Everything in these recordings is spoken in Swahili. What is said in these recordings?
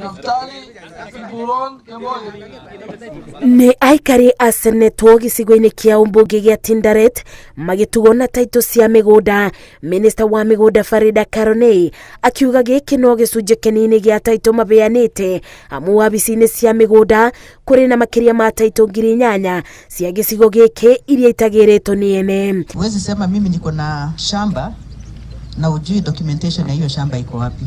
Naftali Kiburon Kemboi. Nĩ aikari a Senetwo gĩcigo-inĩ kĩa ũmbunge gĩa Tinderet magĩtugwo na taitũ cia mĩgũnda. Minista wa mĩgũnda Farida Karoney akiuga gĩkĩ no gĩcunjĩ kĩnini gĩa taitũ mabeanĩte, amu wabici-inĩ cia mĩgũnda kũrĩ na makĩria ma taitũ 8,000 cia gĩcigo gĩkĩ iria itagĩrĩtwo nĩ ene. Huwezi sema mimi niko na shamba na ujui documentation ya hiyo shamba iko wapi.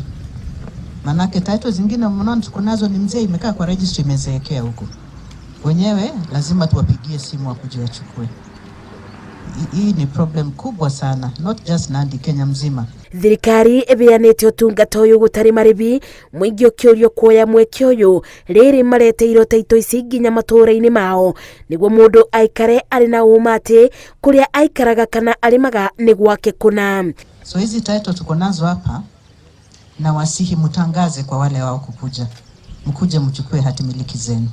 Manake title zingine mnaona tuko nazo ni mzee, imekaa kwa registry, imezeekea huko. Wenyewe lazima tuwapigie simu wakuje wachukue. Hii ni problem kubwa sana, not just Nandi, Kenya mzima. Thirikari ĩbeanĩte ũtungata ũyũ gũtarĩ marĩbi, mũingĩ ũkĩũrio kuoya mweke ũyũ rĩrĩ mareteirwo taitũ ici nginya matũũra-inĩ mao nĩguo mũndũ aikare arĩ na ũma atĩ kũrĩa aikaraga kana arĩmaga nĩ gwake kũna. So hizi title tuko nazo hapa, na wasihi mtangaze kwa wale wao kukuja, mkuje mchukue hati miliki zenu,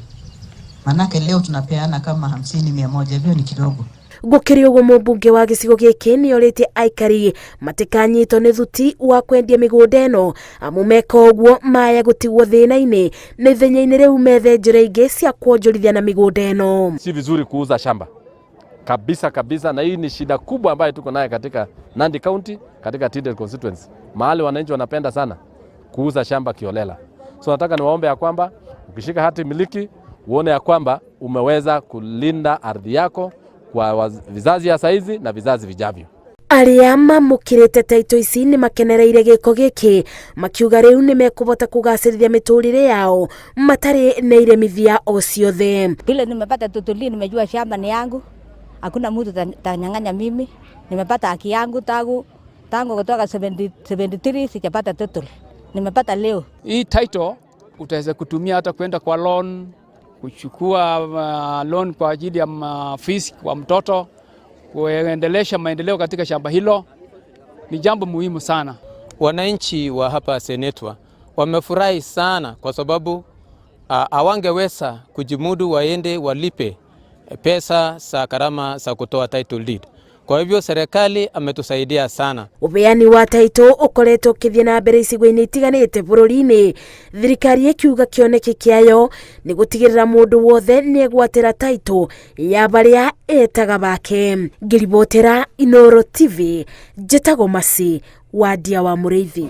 manake leo tunapeana kama 50, 100, hivyo ni kidogo. Gũkĩrĩ ũguo, mũmbunge wa gĩcigo gĩkĩ nĩorĩtie aikari matikanyitwo nĩ thuti wa kwendia mĩgũnda ĩno, amu meka ũguo maya gũtigwo thĩna-inĩ na ithenya-inĩ rĩu methe njĩra ingĩ cia kuonjorithia na mĩgũnda ĩno. Si vizuri kuuza shamba kabisa kabisa, na hii ni shida kubwa ambayo tuko nayo katika Nandi County, katika Tinderet constituency, mahali wananchi wanapenda sana kuuza shamba kiholela. So nataka niwaombe ya kwamba ukishika hati miliki uone ya kwamba umeweza kulinda ardhi yako kwa vizazi ya saizi na vizazi vijavyo. Arĩa mamũkĩrĩte taitũ ici nĩ makenereire gĩko gĩkĩ, makiuga rĩu nĩ mekũhota kũgacĩrithia mĩtũrĩre yao matarĩ na iremithia o ciothe. Vile nimepata tutulie, nimejua shamba ni yangu, hakuna mtu tanyang'anya mimi. Nimepata haki yangu tangu kutoka 70, 73 sijapata title, nimepata leo. Hii title utaweza kutumia hata kwenda kwa loan, kuchukua loan kwa ajili ya fees kwa mtoto, kuendelesha maendeleo katika shamba hilo ni jambo muhimu sana. Wananchi wa hapa Senetwa wamefurahi sana kwa sababu hawangeweza kujimudu waende walipe pesa za gharama za kutoa title deed. Kwa hivyo serikali ametusaidia sana. Ubeani wa taitũ ũkoretwo ũkĩthiĩ na mbere icigo-inĩ itiganĩte bũrũri-inĩ, thirikari ĩkiuga kĩoneki kĩayo nĩ gũtigĩrĩra mũndũ wothe nĩ egwatĩra taitũ ya barĩa etaga bake. Ngĩribotera Inooro TV, njĩtagwo Masi Wandia wa Mũrĩithi.